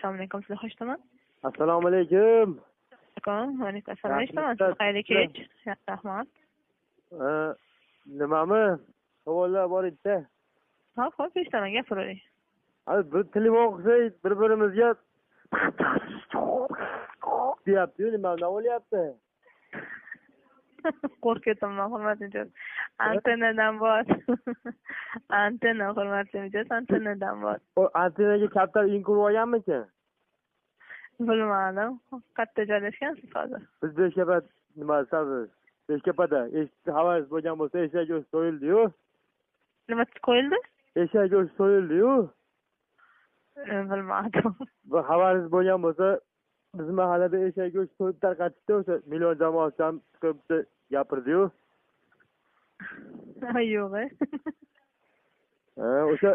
Assalomu alaykum, sizni eshitaman. Assalomu alaykum. Alaykum, alaykum assalom, eshitaman. Siz xayrli kech. Rahmat. Nimami? Savollar bor edi-da. Hop, hop, eshitaman, gapiravering. Hali bir telefon qilsak, bir-birimizga deyapti-yu, nima bo'lyapti? Qo'rqyapman, hurmatli mijoz. Antennadan bor. Antenna, hurmatli mijoz, antennadan bor. O antennaga kaptar in qurib olganmikin? Bilmadim. Qayerda joylashgansiz hozir? Biz Beshkapa nima desamiz? Beshkapada xabaringiz bo'lgan bo'lsa, eshak go'shti so'yildi-yu. Nima qo'yildi? Eshak go'shti so'yildi-yu. Bilmadim. Bu xabaringiz bo'lgan bo'lsa, biz mahallada eshak go'shti so'yib tarqatishdi, o'sha million jamoasi ham chiqib gapirdi-yu. Yo'q. O'sha